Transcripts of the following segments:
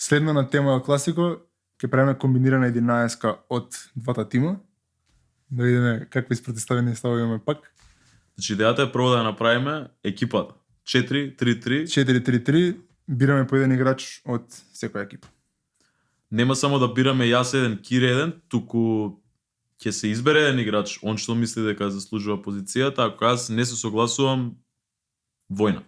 Следно на тема Ел Класико, ќе правиме комбинирана 11-ка од двата тима. Да видиме какви спротивставени ставови имаме пак. Значи идејата е прво да ја направиме екипата. 4-3-3. 4-3-3, бираме по еден играч од секоја екипа. Нема само да бираме јас еден, Кире еден, туку ќе се избере еден играч, он што мисли дека заслужува позицијата, ако јас не се согласувам, војна.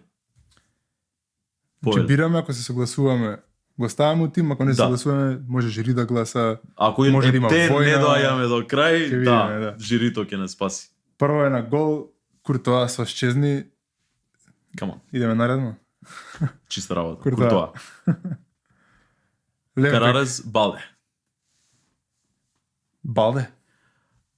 Значи бираме, ако се согласуваме, го ставаме у тим, ако не се согласуваме, може жири да гласа. Ако може да има не војна, доаѓаме до крај, видиме, да, жирито ќе не спаси. Прво е на гол, Куртоа со Щезни. Come on. Идеме наредно. Чиста работа. Куртоа. Карарес, Балде. Балде?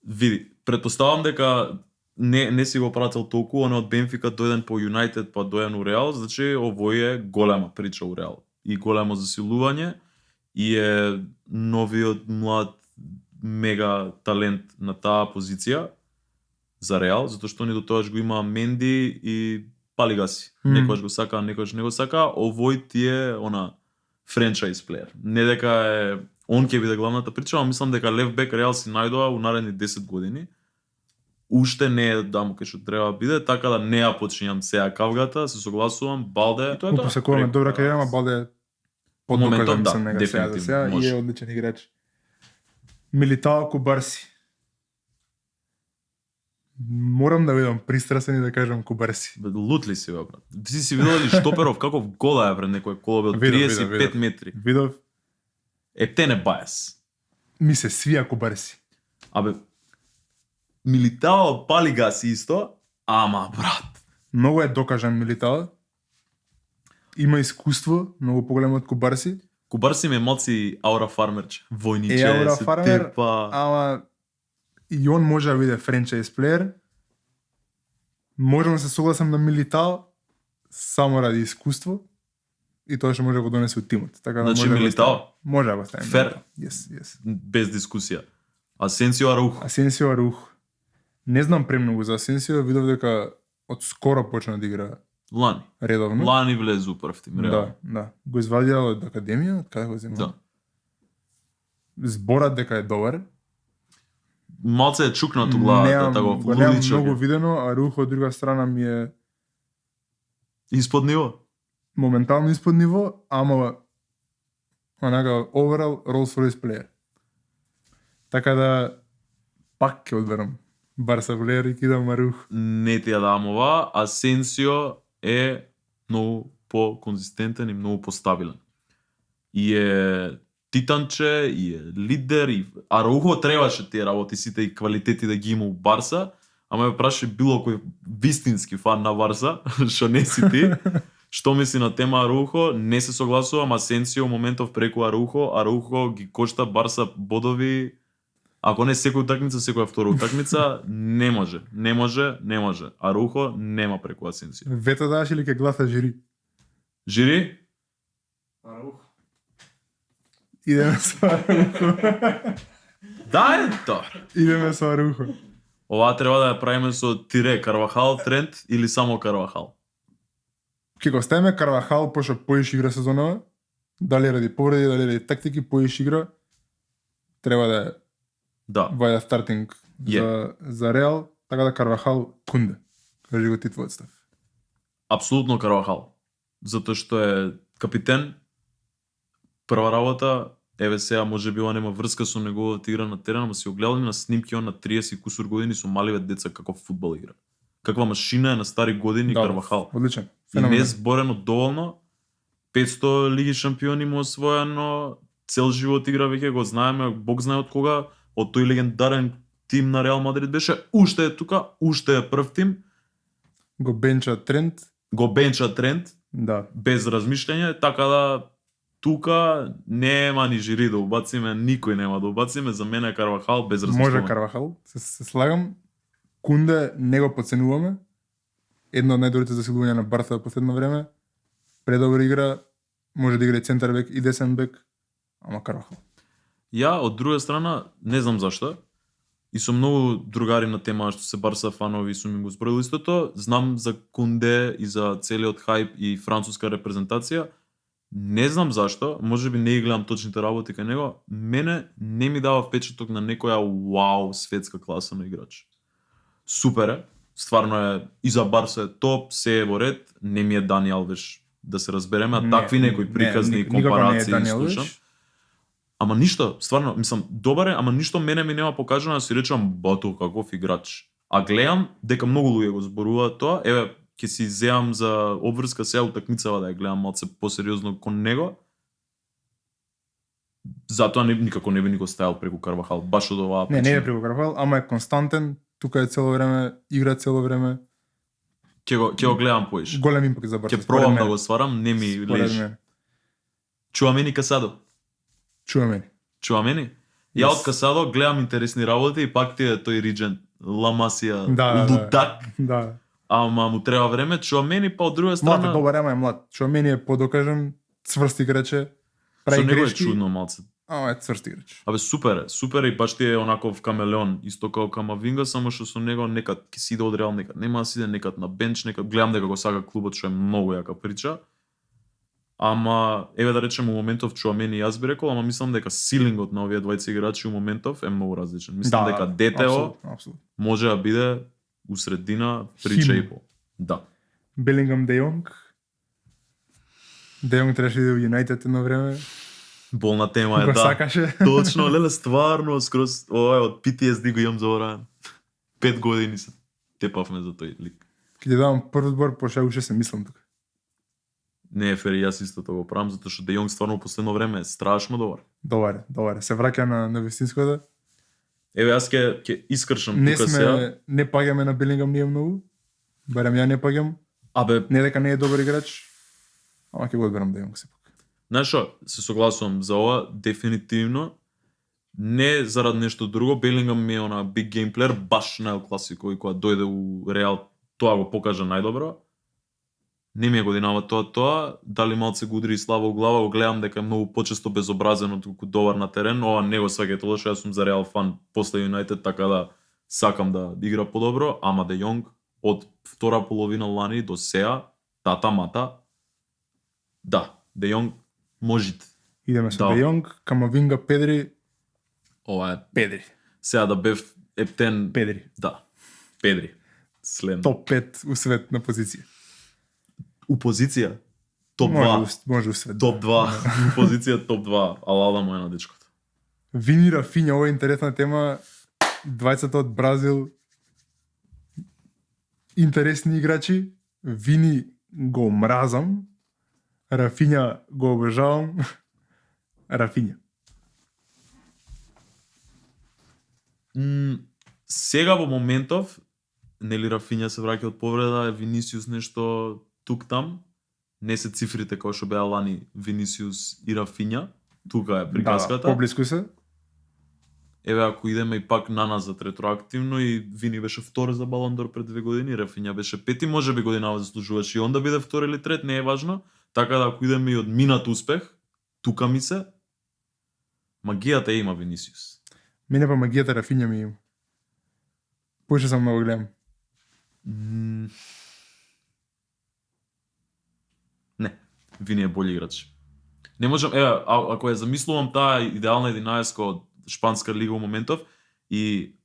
Види, предпоставам дека не си го пратил толку, он од Бенфика дојден по Юнајтед, па дојден у Реал, значи овој е голема прича у Реал. И големо засилување, и е новиот млад мега талент на таа позиција за Реал, затоа што ни до тогаш го има Менди и Палигаси. Некојаш го сака, некојаш не го сака, овој ти е франчайз плеер. Не дека е он ќе биде главната прича, но мислам дека лев бек Реал си најдоа у наредни 10 години. Уште не е дамо кај што треба биде, така да не ја почињам сега кавгата, се согласувам, Балде. Тоа е тоа. Посекуваме добра кариера, Балде поддокажа мислам нега сега и е одличен играч. Милитао Кубарси. Морам да бидам пристрасен и да кажам Кубарси. Лут ли си, бе, брат? Ти си видел ли Штоперов каков гол е пред некој колобе од 35 метри? Видов. Ептене бајас. Ми се свија Кубарси. Абе, Милитао Палигаси исто, ама брат. Многу е докажан Милитао. Има искуство, многу поголемо од Кубарси. Кубарси ме моци аура фармерче. Војниче, аура се фармер, тепа. Ама и он може да биде франчайз плеер. Можам да се согласам на Милитао само ради искуство и тоа што може да го донесе од тимот. Така да значи Милитао може да го ставим. Фер. Yes. Без дискусија. Асенсио Араух. Не знам премногу за Асенсио, видов дека од скоро почна да игра Лани. Редовно. Лани влезе у прв тим, реално. Да. Го извадија од академија, од каде го зема? Да. Зборат дека е добар. Малце е чукнат у главата, тако лудичок. Немам многу видено, а Рух од друга страна ми е испод ниво. Моментално испод ниво, ама онака overall Rolls-Royce плеер. Така да пак ќе одберам Барса плеер и кидам Рух. Не ти ја давам ова, Асенсио е многу по-конзистентен и многу постабилен. И е титанче, и е лидер, и Араухо требаше тие работи, сите и квалитети да ги има у Барса, ама ме праши било кој вистински фан на Барса, што не си ти, што мисли на тема Араухо, не се согласувам, Асенсио моментов преку Араухо ги кошта Барса бодови, ако не секоја утакмица, секоја втора утакмица, не може. Араухо нема преку Асенсио. Вето даш или ке гласа жири? Жири? Араухо. Идеме со Араухо. Да е тоа. Идеме со Араухо. Ова треба да ја правиме со тире Карвахал, Трент или само Карвахал? Ке го ставиме Карвахал, пошто поиш игра сезонова, дали ради повреди, дали ради тактики, поиш игра, треба да е ваја стартинг за Реал, така да Карвахал Кунде. Кажи го ти твојот став. Апсолутно Карвахал. Затоа што е капитен, прва работа, еве сега може би ова нема врска со неговата игра на терен, ама си огледали на снимки он на 30 кусур години со маливе деца каков фудбал игра. Каква машина е на стари години Карвахал. Одличен. И не е зборено доволно. 500 лиги шампиони му освоено, цел живот игра веќе го знаеме, Бог знае од кога, од тој легендарен тим на Реал Мадрид беше, уште е тука, уште е прв тим. Го бенча Трент. Да. Без размишљање, така да тука нема ни жири да убациме, никој нема да убациме, за мене Карвахал без размишљање. Може Карвахал, се слагам. Кунде не го подценуваме. Едно од најдобрите засилувања на Барса во последно време. Предобра игра, може да игра и центар бек и десен бек, ама Карвахал. Ја, од друга страна, не знам зашто, и со многу другари на тема што се Барса фанови сум им го зборил истото, знам за Кунде и за целиот хајп и француска репрезентација, Не знам зашто, можеби не ги гледам точните работи кај него, мене не ми дава впечаток на некоја вау светска класа на играч. Супер е, стварно е, и за Барса е топ, се е во ред, не ми е Дани Алвеш да се разбереме, а такви некои приказни компарации слушам. Ама ништо, стварно, мислам, добар е, ама ништо мене ми нема покажано да си речам бато каков играч. А гледам дека многу луѓе го зборуваат тоа, еве ќе си земам за обврска сега утакмицава да ја гледам малце посериозно кон него. Затоа никако не би никој стајал преку Карвахал, баш од оваа причина. Не е преку Карвахал, ама е константен, тука е цело време, игра цело време. Ќе го гледам поиш. Голем импакт за Барса. Ќе пробам да го сварам, не ми лежи. Чуамени Касадо. Чуамени? Ја од Касадо гледам интересни работи и пак ти е тој Риджен, Ламасија, лудак. Да. Ама му треба време, Чуамени па од друга страна... Млад е добар, ама е млад. Чуамени е подокажен, цврст играче, прави грешки. Со него е чудно малце. Ама е цврст играч. Абе супер е и баш ти е онаков камелеон, исто како Камавинга, само што со него некад ќе си иде од Реал, некад нема да си иде, некад на бенч, некад гледам дека го сака клубот, што е многу јака прича. Ама еве да речем у моментов Чуамени јас би рекол, ама мислам дека силингот на овие двајца играчи у моментов е многу различен. Мислам дека Детео може да биде у средина прича и по. Да. Белингам Де Јонг. Де Јонг требаше да иде во Юнајтед едно време. Болна тема е, го да. Сакаше. Точно, леле, стварно, скроз, од PTSD го имам заоран. 5 години се тепавме за тој лик. Ке ти давам прв збор, пошто уште се мислам тука. Не е фер, јас исто тоа го правам, затоа што Де Јонг стварно последно време е страшно добар. Добар. Се враќа на вистинското. Еве, јас ќе искршам тука сега. Не паѓаме на Белингам ние многу. Барем ја не паѓам. Абе, не дека не е добар играч, ама ќе го одберам Де Јонг сепак. Знаеш што, се согласувам за ова, дефинитивно. Не зарад нешто друго, Белингам ми е она big game player, баш на Ел Класико и кога дојде у Реал, тоа го покажа најдобро. Не ми е годинава тоа, дали малце го удри слава у глава, го гледам дека е многу почесто безобразен отколку добар на терен, ова не го сваќате лошо, јас сум за Реал фан после Юнајтед, така да сакам да игра подобро, ама Де Јонг од втора половина лани до сега, тата-мата, да, Де Јонг можите. Идеме со Де Јонг, Камавинга, Педри. Ова е Педри. Сега да бев ептен... Педри. Да, Педри. Следно. Топ 5 у свет на позиција. У позиција? Топ 2. Може у свет. Топ 2. У позиција топ 2. Алала му е на дечкото. Вини, Рафиња, ова е интересна тема. Двајцата од Бразил. Интересни играчи. Вини го мразам. Рафиња го обожавам. Рафиња. Сега во моментов, нели Рафиња се враќа од повреда, Винисиус нешто тук-там, не се цифрите како што беа лани Винисиус и Рафиња, тука е приказката. Да, поблиску се. Еве, ако идеме и пак на назад ретроактивно, и Вини беше втор за Балон д'Ор пред 2 години, Рафиња беше пети, може би годинава заслужуваше и он да биде втор или трет, не е важно. Така да ако идеме и од минат успех, тука ми се, магијата има Винисиус. Мене па магијата Рафиња ми има. Поише сам да го гледам. Не, Вини е бољи играч. Не можам, ако ја замислувам таа идеална 11 од Шпанска лига во моментов и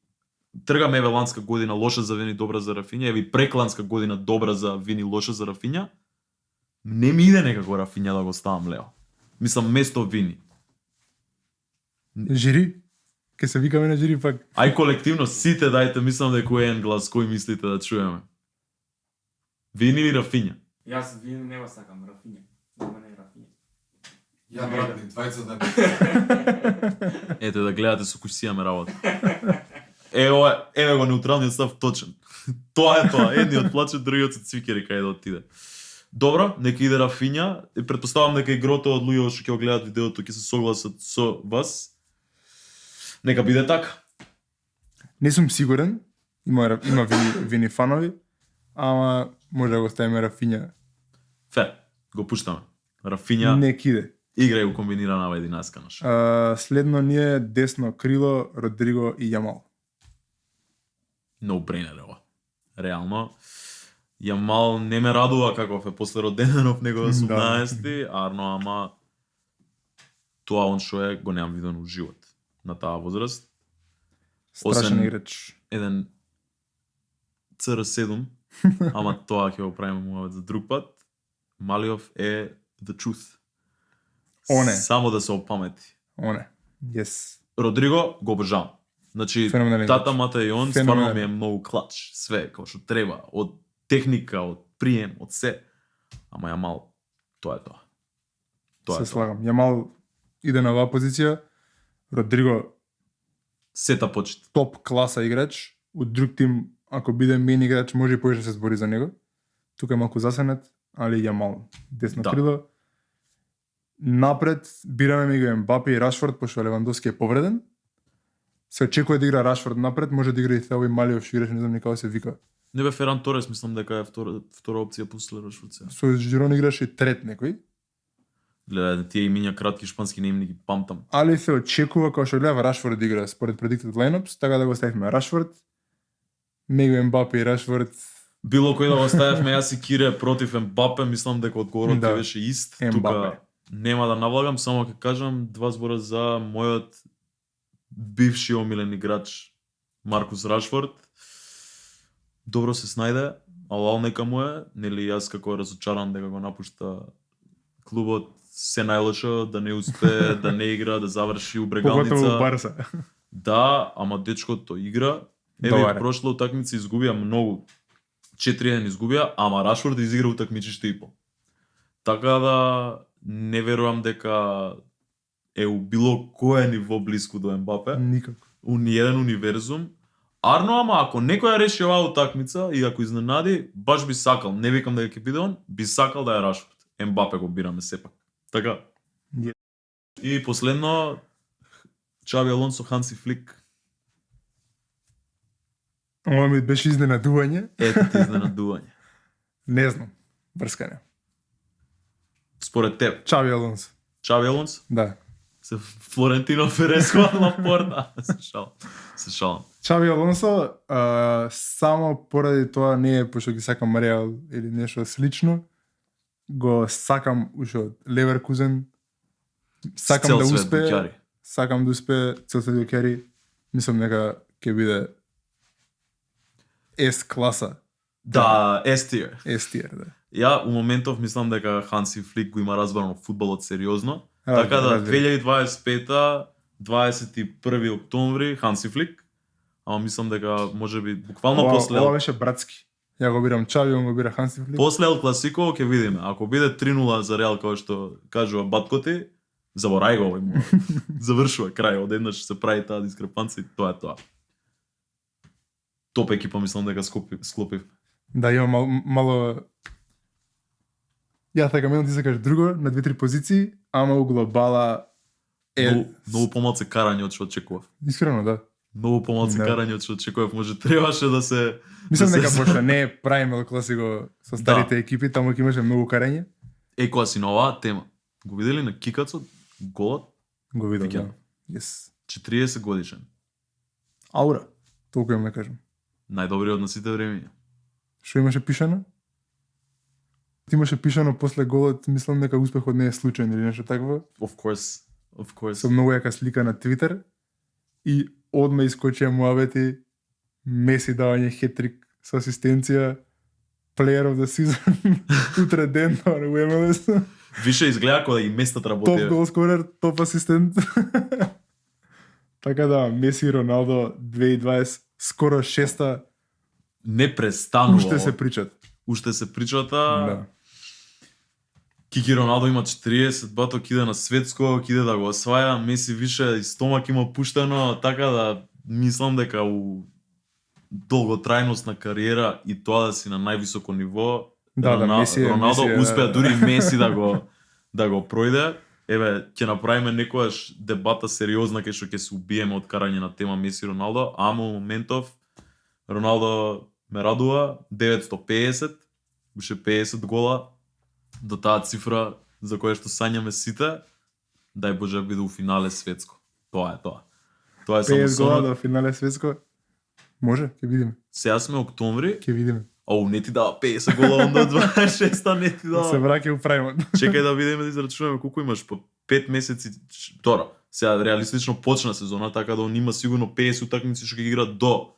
тргаме еве ланска година лоша за Вини, добра за Рафиња, еве прекланска година добра за Вини, лоша за Рафиња, не ми иде некако Рафиња да го ставам лево. Мислам место Вини. Жири? Ке се викаме на жири пак. Ај колективно сите дајте, мислам дека е еден глас кој мислите да чуеме. Вини или Рафиња? Јас Вини не го сакам, Рафиња. За мене е Рафиња. Ја брат, двајца да. Ете да гледате со кој си имаме работа. Еве го неутралниот став точен. Тоа е тоа, едниот плаче, другиот се цвикери кај да отиде. Добро, нека иде Рафиња. Претпоставам дека и грото од луѓе што ќе го гледат видеото ќе се согласат со вас. Нека биде така. Не сум сигурен. Има Вини фанови, ама може да го ставиме Рафиња. Фер, го пуштаме. Рафиња. Нека иде. Играј го комбинирана во 11 наша. Следно ни е десно крило, Родриго и Јамал. No brainer ова. Реално. Јамал не ме радува каков е после роденденов него 18-ти, арно ама тоа он што е го немам видено во живот на таа возраст. Страшен играч. Еден CR7, ама тоа ќе го правиме муавет за друг пат. Малиов е the truth. Он е. Само да се опамети. Он е. Yes. Родриго го обожавам. Значи, тата мата и он стварно ми е многу клач. Све, како што треба. Од техника, од прием, од се. Ама Јамал, тоа е тоа. Тоа се слагам. Јамал иде на оваа позиција. Родриго сета почит. Топ класа играч. Од друг тим, ако биде мен играч, може и повеќе да се збори за него. Тука е малку засенет, али Јамал десно крило. Напред бираме меѓу Ембапе и Рашфорд, пошто Левандовски е повреден. Се очекува да игра Рашфорд напред, може да игра и Тео и Малиов, што играше, не знам ни како се вика. Не бе Феран Торес, мислам дека е втора опција после Рашфорд. Со Жирон играше трет некој. Гледа, тие имиња кратки шпански не им ни ги памтам. Али се очекува кога што гледа Рашфорд игра според predicted lineups, така да го ставиме Рашфорд. Меѓу Ембапе и Рашфорд. Било кој да го ставиме, јас и Кире против Ембапе, мислам дека одговорот беше ист. Тука нема да навлагам, само ќе кажам два збора за мојот бивши омилен играч Маркус Рашфорд. Добро се снајде, алал нека му е, нели јас како разочаран дека го напушта клубот, се најлошо да не успее, да не игра, да заврши у брегалница. Поготово Барса. Да, ама дечкото игра. Еве прошла утакмица изгубија многу. 4-1 изгубија, ама Рашфорд изигра утакмичиште и пол. Така да не верувам дека е у било кое ниво блиску до Ембапе. Никако. У ниеден универзум. Арно, ама ако некој ја реши оваа утакмица и ако изненади, баш би сакал, не викам дека ќе биде он, би сакал да е Рашфорд. Ембапе го бираме сепак. Така. Yeah. И последно Чаби Алонсо, Ханси Флик. Ова ми беше изненадување. Ето ти изненадување. Не знам. Брскане. Според теб. Чаби Алонсо. Чаби Алонсо? Да. Се Флорентино Фереско Лапорта. Се шалам. Чаби Алонсо, само поради тоа не е пошто ги сакам Реал или нешто слично. Го сакам уште од Леверкузен. Сакам да успее. Сакам да успее цел свет го кери. Мислам дека ќе биде S класа. Да, S tier. S tier, да. Ја у моментов мислам дека Ханси Флик го има разбрано фудбалот сериозно. Така да 2025 21 октомври Ханси Флик. Ама мислам дека можеби буквално после ова беше братски. Ја го бирам Чави, он го бира Ханси Флик. После Ел Класико ќе видиме. Ако биде 3-0 за Реал како што кажува баткоти, заборај го овој. Завршува крај, одеднаш се прави таа дискрепанција и тоа е тоа. Топ екипа мислам дека склопив. Да, има мало Ја така ти сакаш друго на 2-3 позиции, ама у глобала е многу помалку карање од што очекував. Искрено, да. Многу помалку карање од што очекував, може требаше да се мислам дека пошто не правиме класико со старите екипи, таму ќе имаше многу карање. Кога си на оваа тема, го видели на Кикацот голот? Го видов, да. Yes. 40 годишен. Аура, толку им да кажам. Најдобриот на сите времиња. Што имаше пишано? Имаше пишано после голот, мислам дека успехот не е случаен или нешто такво. Of course. Со многу јака слика на Твитер и одма искочија муавети, Меси давање хетрик со асистенција, Player of the Season, утре ден на MLS. Више изгледа кога и местат работи. Топ голскорер, топ асистент. Така да, Меси и Роналдо 2020, скоро 6-та. Не престанува. Уште се причат. Уште се причата. Да. Кики Роналдо има 40, баток иде на светско, иде да го осваја, Меси више и стомак има пуштено, така да мислам дека у долготрајност на кариера и тоа да си на највисоко ниво, Роналдо успеа дури Меси да го пројде. Еве, ќе направиме некојаш дебата сериозна кај што ќе се убиеме од карање на тема Меси Роналдо, ама во моментов Роналдо ме радува 950, уште 50 гола до таа цифра за која што сањаме сите, дај Боже биде у финале светско. Тоа е тоа. Тоа е само 50 гола до финале светско. Може, ќе видиме. Сега сме октомври. Ќе видиме. Ау, не ти дава 50 гола, онда 26-та не ти дава. Се враќа у праймот. Чекај да видиме да израчунаме колку имаш по 5 месеци. Тора, сега реалистично почна сезона, така да он има сигурно 50 утакмици што ќе игра до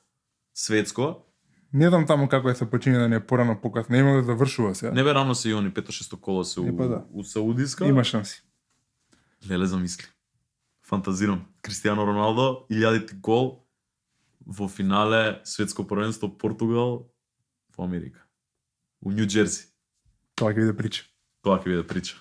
светско. Не знам таму како се почине да не е порано покасно. Не има да завршува сега. Не бе рано се и они 5-6 кола се у Саудиска. Има шанси. Леле замисли. Фантазирам. Кристијано Роналдо 1000 гол во финале светско првенство Португал во Америка. У Њу Џерси. Тоа ќе биде прича. Тоа ќе биде прича.